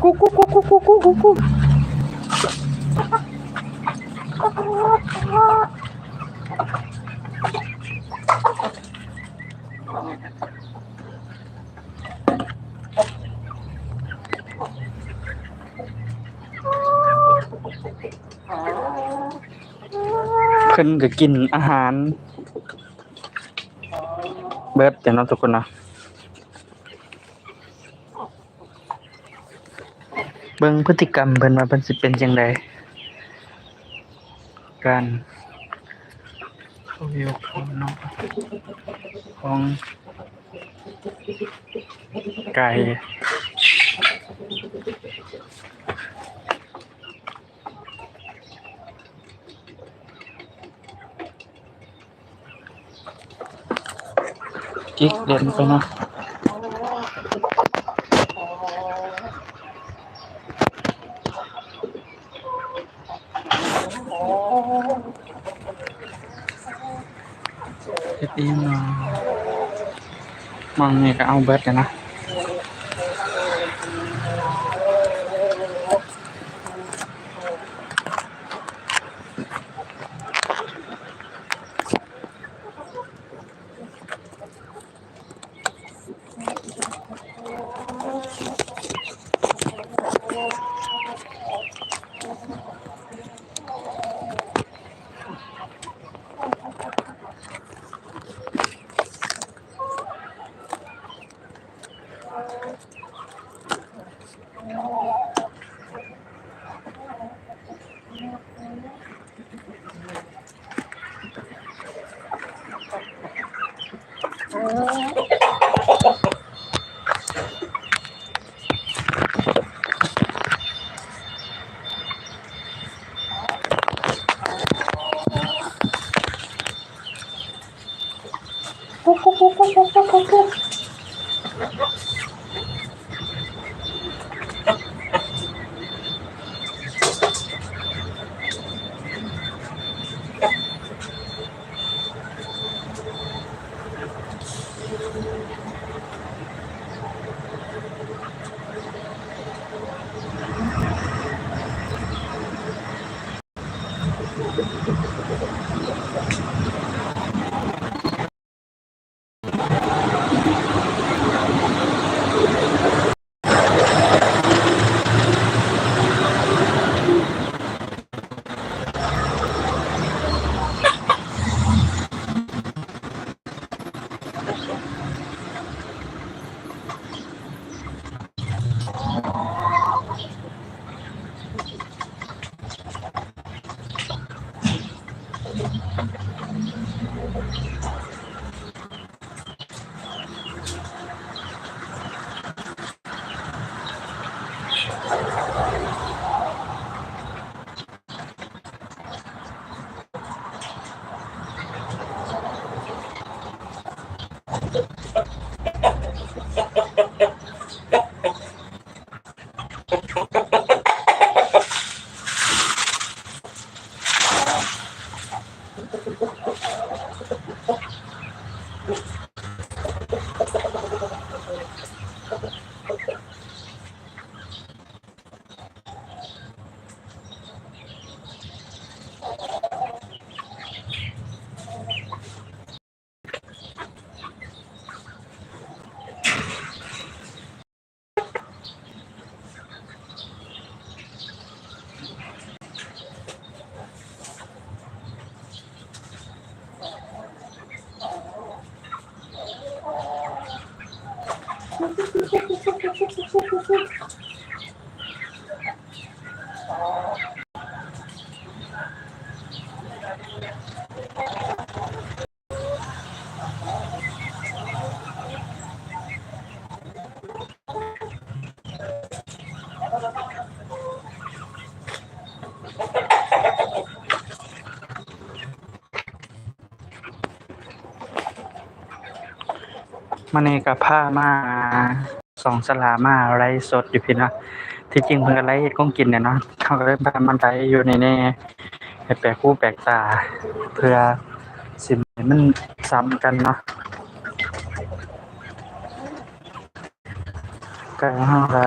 ກຸກກຸກກຸກກຸກກຸກກຸກກຸກ. ເພິ່ນກໍກິນອາຫານເບິດແລ້ວເນາະທຸກຄົນເນາະ. ເບິ່ງພຶດຕິກຳເພິ່ນວ່າເພິ່ນຊິເປັນຈັ່ງໃດ ການເຂົ້າຢູ່ເຂົ້ານອນຂອງໄກ່. ຈິກເດັ່ນໄປເນາະ. ເຮັດອີ່ຫຍັງເນາະ? ໝ່ອງນີ້ກໍເອົາເບິດແລ້ວນະ. ມື້ນີ້ກໍພາມາສອງສາລາມາໄລຟ໌ສົດຢູ່ພີ້ເນາະ. ທີ່ຈິງເພິ່ນກໍໄລຟ໌ເຮັດຂອງກິນແຫຼະເນາະ, ເຮົາກໍເລີຍພາມາໄລຟ໌ຢູ່ນີ້ແດ່ ໃຫ້ແປກຫູແປກຕາ ເພື່ອຊິໃຫ້ມັນສ່ຳກັນເນາະ. ໄກ່ເຮົາກະ